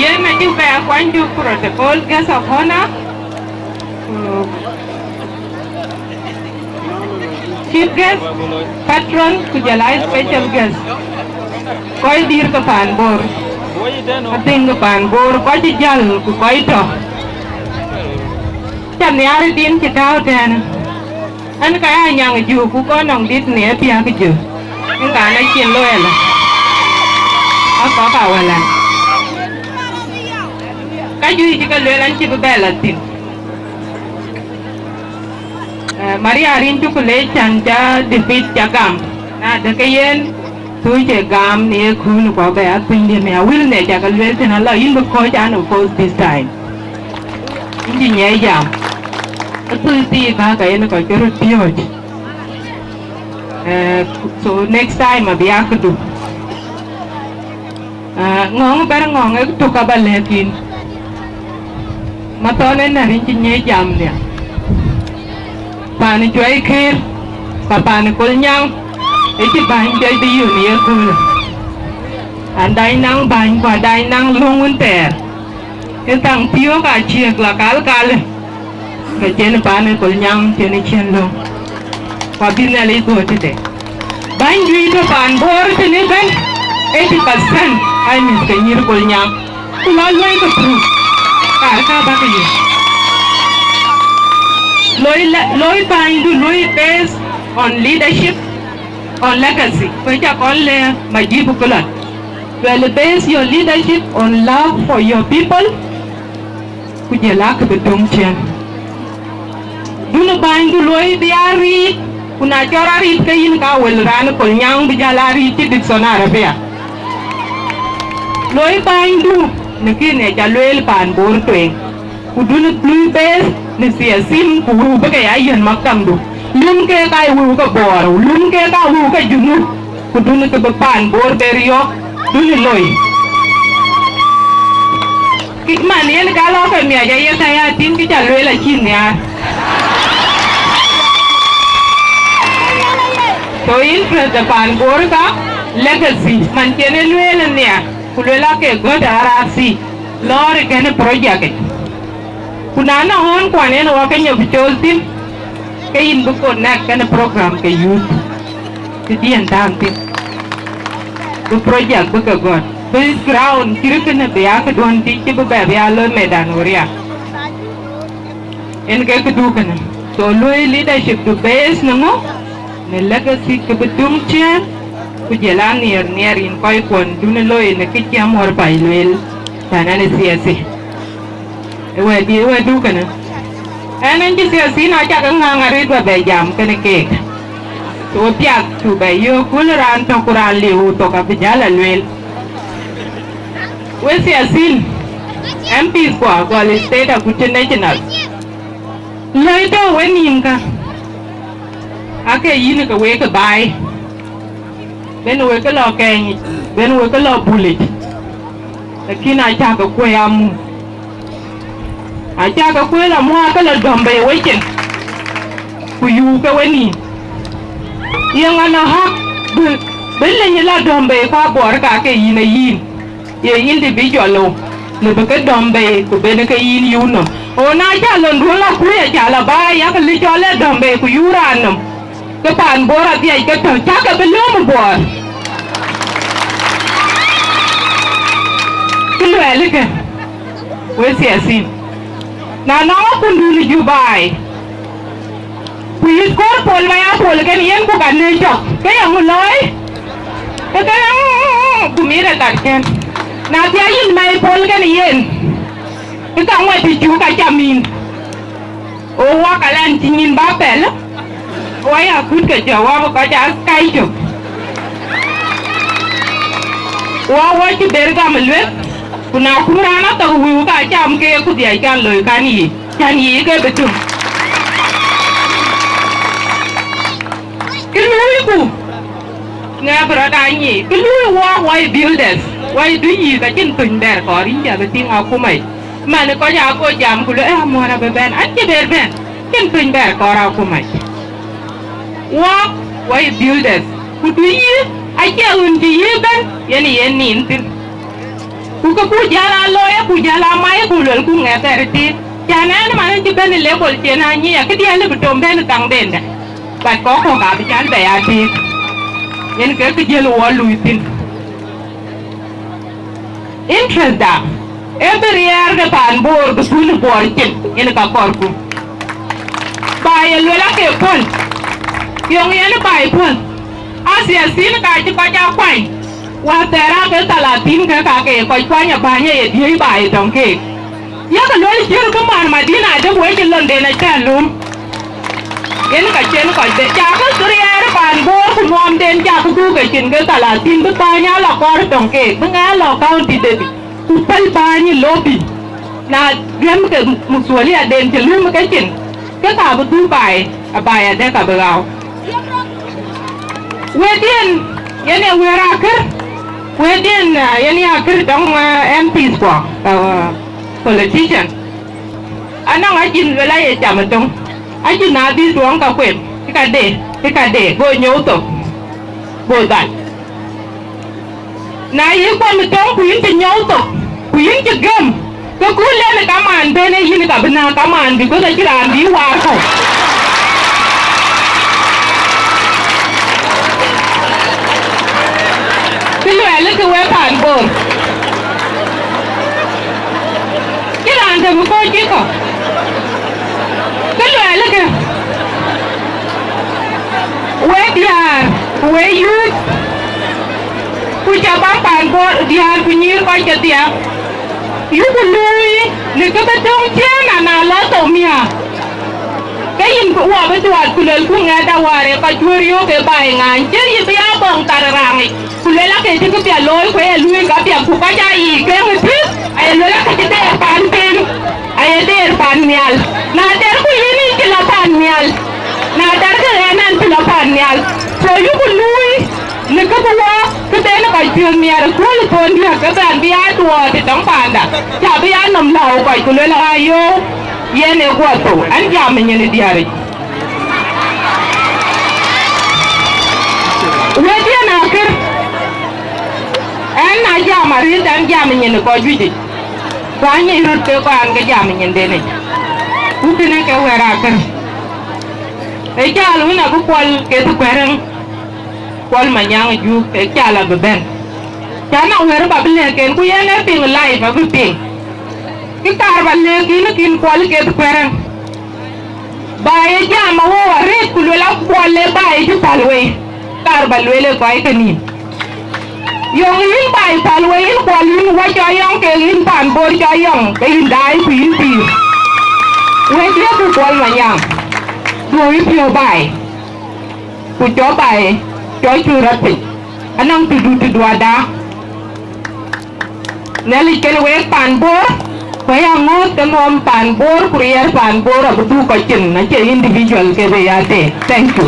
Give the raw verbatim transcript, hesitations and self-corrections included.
Yen acï bɛ akuany cök protocol, guest of honor, ku chief guest, patron, ku jɔl a special guest. Kɔc dït ke paan Bor, athiŋ ke paan Bor, kɔc cï jäl ku kɔc tɔ̈. Ca nhiaar ë din cï tääu tɛ̈ɛ̈n. Ɣɛn ka ya nyaŋ jö ku kɔn nɔŋ dït në ë piäk jö. Ɣɛn ka na cin lueel. Akɔk awälan. Ka juëc cï ke lueel an cï bï bɛ lɔ thïn. Eh, Maria rin cuk leec can ca defeat ca gam. Na de ke yen, thuc ë gam në ye kööl ku abɛ a thuny diën në awil në ca ke lueel thïn alɔ yïn bï kɔc an of course this time. Yïn cï nyiɛc jam. Ë thuc thii bä ka yen kɔc ke röt piööc. Eh, so next time abï a këdu. Ah, ŋɔ̈ŋ bɛ̈r ŋɔ̈ŋ ë tök aba lɛ̈k yïn. Mathɔn ë nɛ̈r yïn cï nyiëc jam nhial. Paan ë Cuɛi Këër, ka paan ë Kolnyaŋ, ë cï bäny piac bï yön ë yeköölë. An dac naŋ bäny ku adac naŋ löŋ wën thɛɛr. Ë thaŋ piöök aa ciëëk lɔ kalkalë, ke cïn paan ë Kolnyaŋ cïn ë cïn löŋ. Ku abï Nhialic dhuöör tëde. Bäny juëc tɔ̈ paan Bor tënë bɛ̈n, eighty percent aa mïth ke nyïïr Kolnyaŋ. Ku lɔ luɔi ke proof, kaar ka bäk ye. Loi le-, loi bänydu loi based on leadership, on legacy. Ku ca kɔn le majibu kulon. Well, base your leadership on love for your people, ku jël a kë bï döŋ ciëën. Dun bänydu luɔi bï a riit, ku na cɔl a riit ke yïn ka wël raan Kolnyaŋ bï jäl a riit cï Dickson Arabia. Luɔi bänydu në kën ë ca lueel paan Bor tueŋ. Ku dun lui base në siasin ku wëu bï ke ya yiën maktamdu. Lum ke ka wëu ke Bor, lum ke ka wëu ke Junub. Ku dun ke bï paan Bor ber yɔ̈k, dun loi. Kï man yen ka lɔ ke miac aye ka ya tïŋ kï ca lueel acï nhiaar. So interest de paan Bor ka legacy, man cïn ë lueel nhiaar, ku lueel ake gɔ̈t R R C, lɔɔr ë kën project. Ku na nɔŋ ɣɔn kuan en wɔ ke nyop col thïn, ke yïn bï connect kën program ke youth. Të diɛn tääŋ thïn. Bï project bï ke gɔ̈t. Bï ground cït kënë bï ya këduɔ̈n tïc cï bï bɛ bï ya loi medan wuria. En ke këdu kënë. So luɔi leadership du base në ŋö? Në legacy kë bï döŋ ciëën, ku jël a nhiɛɛr nhiɛɛr yïn kɔc kuɔn dun loi në kë cï amuɔ̈r pay lueel. Tɛ̈n ɛn ë thiɛthi. Ë wɛ̈tdiɛ̈, ë wɛ̈tdu kënë. Ɛn, ɛn cï thiɛthiin acak ë ŋäŋ arëët bä bɛ jam kënë keek. Ku piath cu bɛ yöök, kul raan tök ku raan liu thok abï jäl a lueel. We thiɛthiin, M Ps kuɔ, gɔl state agut cï national. Lɔi tɔ̈u we nïïm ka, ake yïn ke wek ë baai. Ben wek ke lɔ kɛɛnyic, ben wek ke lɔ bulic. Lakin acä ke kuëë amu. Acä ke kuëë la muɔɔr ke la dɔm bei wecin. Ku yuuk ke we nïïm. Yeŋa nɔ hak bï, bï leny la dɔm bei ku abuɔɔr ka ke yïn a yïn. Ye individual o, le bï ke dɔm bei ku ben ke yïn yuuk nɔm. O na cä lon duön la kuëë acä la ba yak lï cɔl ë dɔm bei ku yuuk raan nɔm. Ke paan Bor adhiac ke tɔ̈, cä ke bï lööm ë Bor. Kë luɛɛlkë, we thiɛthiin, na nɔŋ akundun ë Juba, ku yïth kɔɔr Pol Maya Pol kën yen ku ka nɛ̈c cɔk, ke ye ŋö looi? Ke ke ku mïïr ë gat kën. Na thiac yïn Maya Pol kën yen, ke ka ŋuɛt të cuk acam yïn. O wak alɛn cï nyin ba pɛl, wa ya kut ke jɔ wa bï kɔc aa kai cök. Wa wɔ cï ber gam ë lueth, ku na kum raan athok wëu ka cam ke ku dhiac kan loi kan yiic, can yiic ke bï tök. Kë luui ku ŋɛk rɔt aa nyiic, kë luui wɔ, wɔ ye builders, wɔ ye du yiic acïn thöny bɛɛr kɔɔr yïn cä bï tïŋ akumai. Man kɔc aa go jam ku lueel, "Eh, amuɔ̈r abï bɛ̈n, an cï ber bɛ̈n, cïn piny bɛɛr kɔɔr akumac." Wɔk, wɔ ye builders, ku du yï, acie ɣön cï yï bɛ̈n, yen yen nin thïn. Ku kë ku jäl aa looi, ku jäl aa mac, ku luel ku ŋɛk thɛɛr tiit. Cän ɛn man cï bɛ̈n ë level cien aa nyic, akëdiɛ̈ lëu bï tom bɛ̈n ë thaŋdendä. But kɔc kɔ̈k aabï jäl bɛ ya tiit. Yen ke kë jiël wɔ luui thïn. Interest da, ee bï riɛɛr de paan Bor bï thun ë Bor cin, yen ka kɔɔrku. Baai ye luel ake puɔ̈l, yöŋ yen baai puɔ̈l. Asiasin ka cï kɔc aa kuany, wäthɛɛr aake thalathïn ke ka ke kɔc kuany abäny ë ye diëëc baai tɔŋ keek. Yakë luel cït bï man Madina adek wec ë londen acä löm. Yen ka cïn kɔc de cakë riɛɛr paan Bor ku nuɔmden cakë dhuk ecin ke thalathïn bï bäny aa lɔ kɔɔr tɔŋ keek, bï ŋɛk lɔ county de, ku pɛ̈l bäny ë lobby. Na riɛmkë muthualiaden cï löm ke cin, ke ka bï dhuk baai, abaai adek abï ɣau. Wëëtdiɛn yen ee wëër akër, wëëtdiɛn, ah, yen ee akër tɔŋ, ah, M Ps kuɔ, ah, politician. Anɔŋ acïn luel aye cam ë töŋ, acïn na bï tuɔŋ ka kuem, ë ka de, ë ka de, go nyou thok, go dhal. Na yï kuam ë töŋ, ku yïn cï nyou thok, ku yïn cï gëm, ke ku lɛn ë kamaan bɛ̈n ë yïn ka bï nääk kamaan, because acïn raan bï waar kɔ̈u. Kë luɛɛlë ke wek paan Bor. Cïn raan tök ë kɔc cï kɔ̈k. Kë luɛɛlë ke, wek diäär, ku wek youth, ku ca bä paan Bor diäär ku nyïïr kɔc kedhie, yuku luui në kë bï döŋ ciëën ana lɔ thou miäk. Ke yïn bï wɔ bï duɔɔt ku luelku ŋɛɛt awäär ë kɔc cuëër yöök ë baai ŋaany, cï yïn bï ya bɔ̈ŋ thar ë raŋic. Ku luel ake cï këpiɛth looi, ku ee luui kapiɛth, ku kɔc aa yiic keŋ ë tïŋ, aye luel ake cï deer paan piny, aye deer paan nhial. Na derku yïn, yïn cï lɔ paan nhial, na derkë ɣɛn, ɣɛn cï lɔ paan nhial. So yuku luui në kë bï wɔ këden kɔc piɔ̈ɔ̈th miɛt ë kööl ë thon diäk, ke bɛ̈n bï aa duɔɔt ë tɔŋ paanda, ca bï aa nɔm lääu kɔc, ku luel aa yo, yen ee guɔ thou, ɛn jam ë nyin ë diäric. Wëëtdiɛn akër, ɛn na jam arëët, ɛn jam ë nyin ë kɔc juëc yic, ku anyic röt ke kɔc an, ke jam ë nyindenic. Ku kënë ke wɛ̈ɛ̈r akër. Ë cäl wën abï Kuɔl Keth Kuɛ̈rëŋ, Kuɔl Manyaŋ ë Juuk, ë cäl abï bɛ̈n. Cän na wɛ̈ɛ̈r ba bï lɛ̈k en, ku yen ee piŋ live abï piŋ. Kë kaar ba lɛ̈k yïn, kïn Kuɔl Keth Kuɛ̈rëŋ. Baai ë jam awou arëët, ku luel Akuɔl ë baai cï päl wei, kaar ba lueel ë kɔc kenïïm. Yöŋ yïn baai päl wei, yïn Kuɔl, yïn wä cɔ yɔŋ kek yïn paan Bor cɔ yɔŋ, ke yïn daai ku yïn pïïr. Wëëtdiɛ̈ ku Kuɔl Manyaŋ, duökï piɔ̈u baai, ku cɔ baai cɔ cuc rɔt piny, anɔŋ tëdu tëdu ada. Nhialic kën wek paan Bor, ku aya ŋoot ke nuɔm paan Bor, ku riɛɛr paan Bor abï dhuk kɔc cin, acie individual ke bï ya tëë. Thank you.